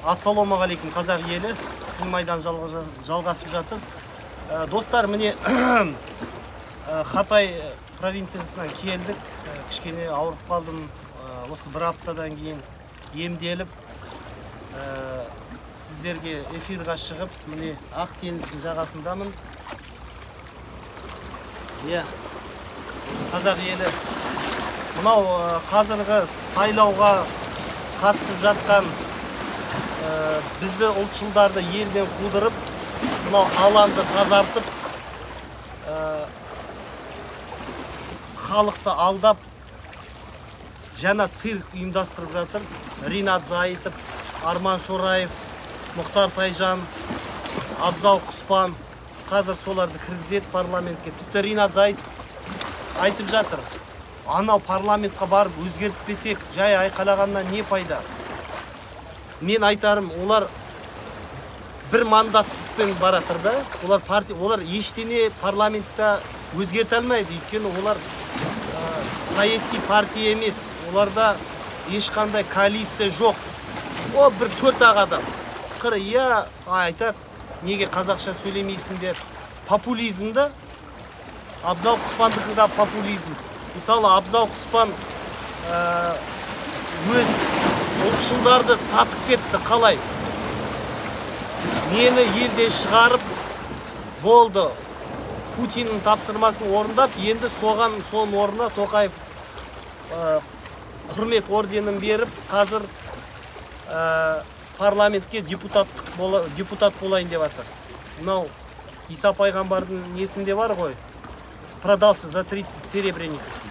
Ассалаумағалейкум, қазақ елі. Тіл майдан жалғасып жатыр. Достар, міне Хатай провинциясынан келдік. Кішкене ауырып қалдым. Осы бір аптадан кейін емделіп, сіздерге эфирға шығып, міне Ақ теңіздің жағасындамын. Иә, қазақ елі. Мынау қазіргі сайлауға қатысып жатқан бізді ұлтшылдарды елден қудырып, мынау аланды тазартып, халықты алдап, жаңа цирк ұйымдастырып жатыр. Ринат Зайытов, Арман Шораев, Мұхтар Тайжан, Абзал Құспан, қазір соларды кіргізеді парламентке. Тіпті Ринат Зайытов айтып жатыр, анау парламентқа барып өзгертпесек, жай айқайлағаннан не пайда? Мен айтарым, олар бір мандатпен баратыр да, олар партия, олар ештеңе парламентта өзгерте алмайды, өйткені олар саяси партия емес, оларда ешқандай коалиция жоқ. О, бір төрт-ақ адам. Қыр, иә, айтады, неге қазақша сөйлемейсіңдер? Популизм да, Абзал Құспандікі да популизм. Мысалы, Абзал Құспан өз ұлтшылдарды сатып кетті, қалай? Мені елден шығарып болды. Путиннің тапсырмасын орындап, енді соған, соның орнына Тоқаев құрмет орденін беріп, қазір парламентке депутат болайын деп жатыр. Мынау Иса пайғамбардың несінде бар ғой, продался за 30 серебряников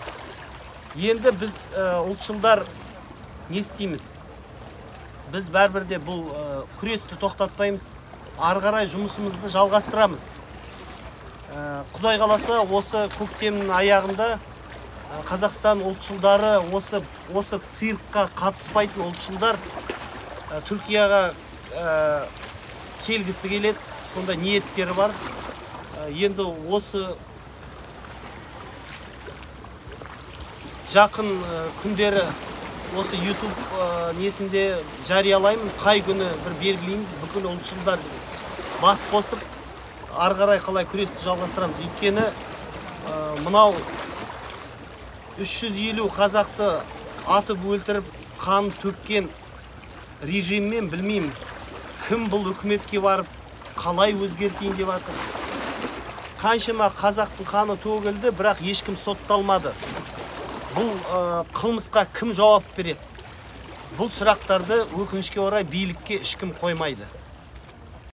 дейді. Енді біз ұлтшылдар не істейміз? Біз бәрібір де бұл күресті тоқтатпаймыз, ары қарай жұмысымызды жалғастырамыз. Құдай қаласа, осы көктемнің аяғында Қазақстан ұлтшылдары, осы циркқа қатыспайтын ұлтшылдар Түркияға келгісі келеді, сондай ниеттері бар. Енді осы жақын күндері осы YouTube несінде жариялаймын, қай күні бір белгілейміз, бүкіл ұлтшылдар бас қосып, ары қарай қалай күресті жалғастырамыз. Өйткені мынау 350 қазақты атып өлтіріп, қан төккен режиммен білмеймін, кім бұл үкіметке барып қалай өзгертейін деп жатыр. Қаншама қазақтың қаны төгілді, бірақ ешкім сотталмады. Бұл қылмысқа кім жауап береді? Бұл сұрақтарды өкінішке орай билікке ешкім қоймайды.